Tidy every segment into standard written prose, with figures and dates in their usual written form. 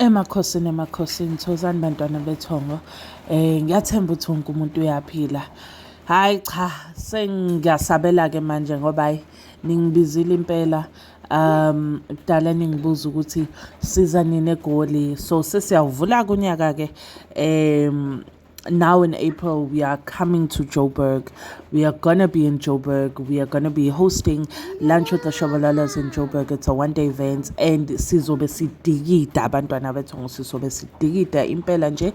Emakhosini, emakhosini, thokozani bantwana bethongo. Ngiyathemba ukuthi wonke umuntu uyaphila. Hayi cha, sengiyasabela ke manje ngoba hayi ningibizile impela. Kudala ningibuza ukuthi siza nini eGoli. So sesiyawuvula kunyaka ke. Now in April we are coming to Joburg. We are gonna be in Joburg. We are gonna be hosting Lunch with the Shabalalas in Joburg. It's a one-day event and sizobe sidikida, abantwana bethu, sizobe sidikida impela nje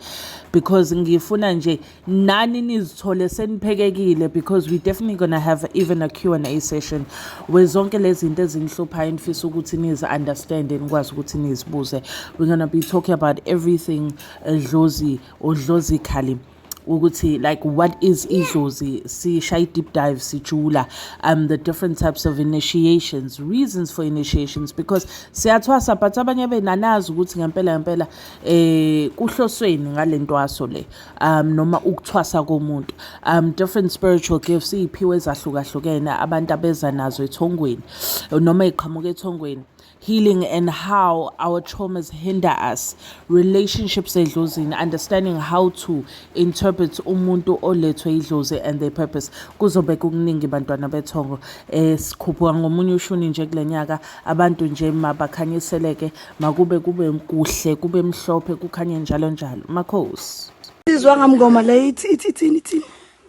because ngifuna nje nani nizithole seniphekekile, because we definitely gonna have even a Q&A session where zonke lezi zinto ezinihluphayo nifisa ukuthi nizi-understand, nikwazi ukuthi nizibuze. We're gonna be talking about everything dlozi or dlozically, ukuthi like what is idlozi, sishaye deep dive, sijula the different types of initiations, reasons for initiations, because siyathwasa but abanye benanazi ukuthi ngempela ngempela kuhlosweni ngalentwaso le noma ukuthwasa komuntu, different spiritual gifts, iy'phiwo ezahlukahlukene abantu abeza nazo ethongweni noma ey'qhamuka ethongweni, healing and how our traumas hinder us, relationships edlozini, understanding how to interpret umuntu olethwe idlozi and their purpose. Kuzobe kukuningi, bantwana bethongo. Sikhuphuka ngomunye ushuni nje kule nyaka. Abantu nje mabakhanyiseleke, makube kube kuhle, kube mhlophe, kukhanye njalo njalo, makhosi. Sizwa ngamngoma le, ithi ithi ithini ithini?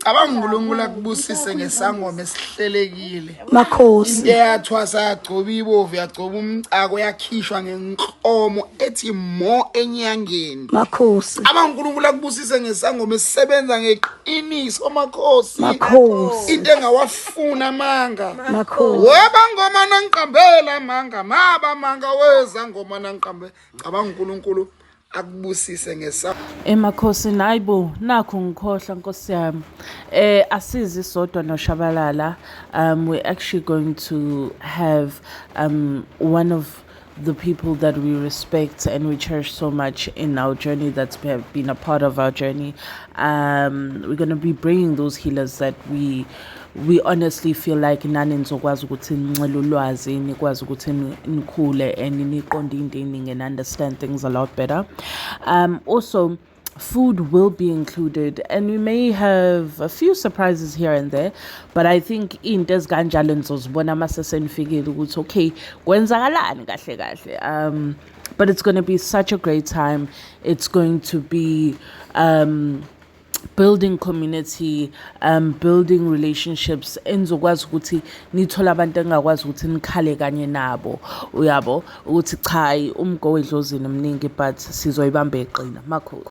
Cabanga uNkulunkulu akubusise ngesangoma esihlelekile. Makhosi. Into eyathwasa, yagcoba ibovu, yagcoba umcako, yakhishwa ngenkomo ethi mo enyangeni. Makhosi. Cabanga uNkulunkulu akubusise ngesangoma esisebenza ngeqiniso, makhosi. Makhosi. Into engawafuna amanga. Makhosi. Webangoma nangiqambela amanga, maba manga wezangoma nangiqambe. Cabanga uNkulunkulu akubusise ngesa Emakhosini, hayibo, nakho ngikhohlwa, nkosi yami. Asizi sodwa noShabalala. We're actually going to have one of the people that we respect and we cherish so much in our journey, that's have been a part of our journey. We're going to be bringing those healers that we honestly feel like nani nizokwazi ukuthi nincele ulwazi, nikwazi ukuthi nikhule and niqonde into ey'ningi and understand things a lot better. Also, food will be included and we may have a few surprises here and there, but I think into ezikanjalo nizozibona mase senifikile ukuthi okay, kwenzakalani kahle kahle. But it's going to be such a great time. It's going to be building community, building relationships, enizokwazi ukuthi nithole abantu engakwazi ukuthi nikhale kanye nabo, uyabo ukuthi cha, umgo wedlozini mningi, but sizoyibamba eqina, makhosi.